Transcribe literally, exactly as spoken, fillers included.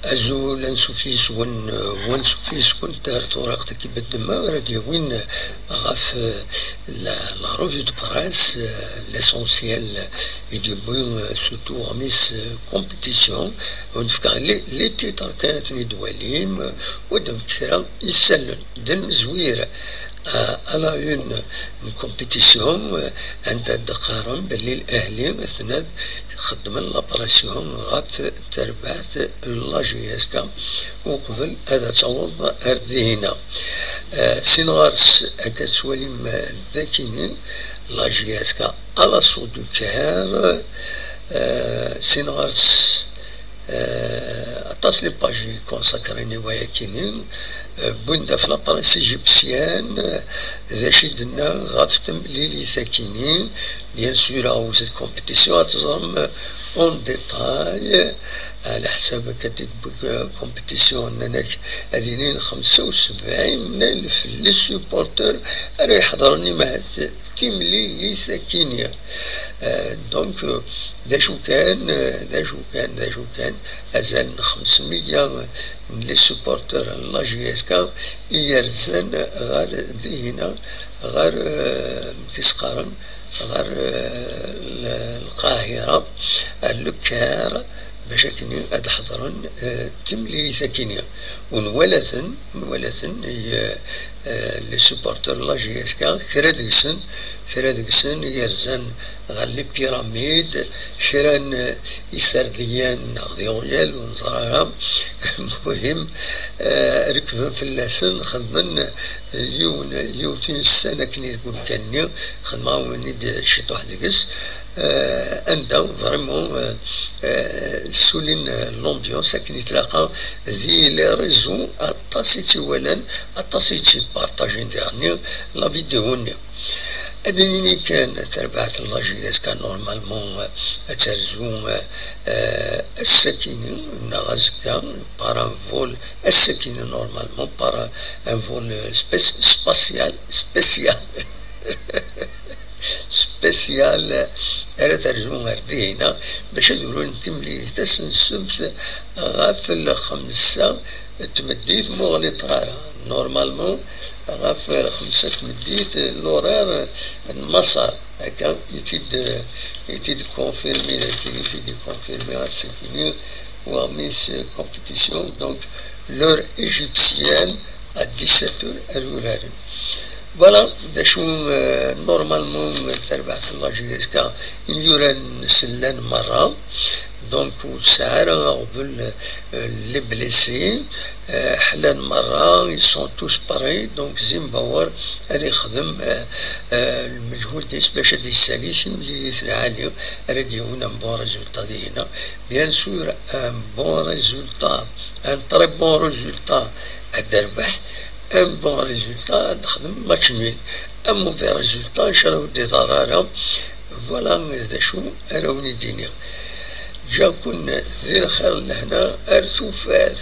Azul, ansuf yis-wen, ansuf yis-went ar tewriqt i d-ibeddem ara d-yawin ɣef la, la revue de presse, l'essentiel i d-yewwi s uɣmis compétition, ur nefka les, les titres kan ad ten-id-twalim, u ad nefk kra isallen. D lmezwir, à la une n compétition, anda d-qqaren belli L'Ahli atnad xeddmen la pression ɣef terbaɛt la J S K uqbel ad taweḍ ar dihina. Sin ɣer-s akka tettwalim dakini la J S K à l'assaut du Caire. Sin ɣer-s, aṭas les pages i consacrent i wayakini. Wwin-d ɣef la presse égyptienne d acu i d-tenna ɣef temlilit akini. Bien sûr, aɣwes de compétition ad teẓrem en détail, ɛla ḥsab akka d-tewwi compétition, nnan-ak ad ilin xemsa u sebɛin alef les supporters ara iḥeḍren i mahad timlilit akini. Donc, d acu kan, d acu kan, d acu kan, azal n xemsmeyya n les supporters n la J S K i yerzan ɣer dihina, ɣer, tis qqaren, ɣer Lqahira, ar Le Caire, bac akken ad ḥeḍren timlilit akini. U nwala-ten, nwala-ten, les supporters n la J S K, kra deg-sen, kra deg-sen yerzan ɣer les pyramides, kra n iserdiyen neɣ d iɣyal, ur neẓri ara. Muhim, rekben fell-asen, xedmen yiwen, yiwet n ussan akken i deg umkan-nni, xedmeɣ-awen-id ciṭuḥ deg-s, anda vraiment ssulin l'ambiance akken i tlaq di les réseaux, aṭas i tt-iwalan, aṭas i tt-ipartajin diɣenni la vidéo-nni. Ad d-nini kan, tarbaɛt n la J S K normalement ad terzu ass-akini neɣ azekka, par un vol, ass-akini normalement par un vol spécial, spécial. Spécial ara terzu ar dihina bac ad uraren timlilit ass n ssebt ɣef lxemsa n tmeddit, ma ur ɣliṭeɣ ara. Normalement ɣef lxemsa n tmeddit, l'horaire n Maṣer, akka i tt-id, i tt-id confirmé, i tt-id confirmé ass-agi waɣmis compétition, donc l'heure égyptienne à dix-sept heures ar uraren. Voilà d acu, normalement, tarbaɛt n la J S K imyuran-nnes llan merra. Donc ur tesɛi ara aɣbel les blessés, ḥlan merra, ils sont tous prêts. Donc Zimbabwe ad ixdem lmeǧhud-is bac ad d-yessali timlilit lɛali ara d-yawin un bon résultat dihina. Bien sûr, un bon résultat, un très bon résultat ad d-terbeḥ, un bon résultat ad d-texdem match nul, un mauvais résultat nchallah ur d-iḍar ara. Voilà d acu ara wen-id-iniɣ. Ǧǧiɣ-ken di lxir n lehna ar tufat.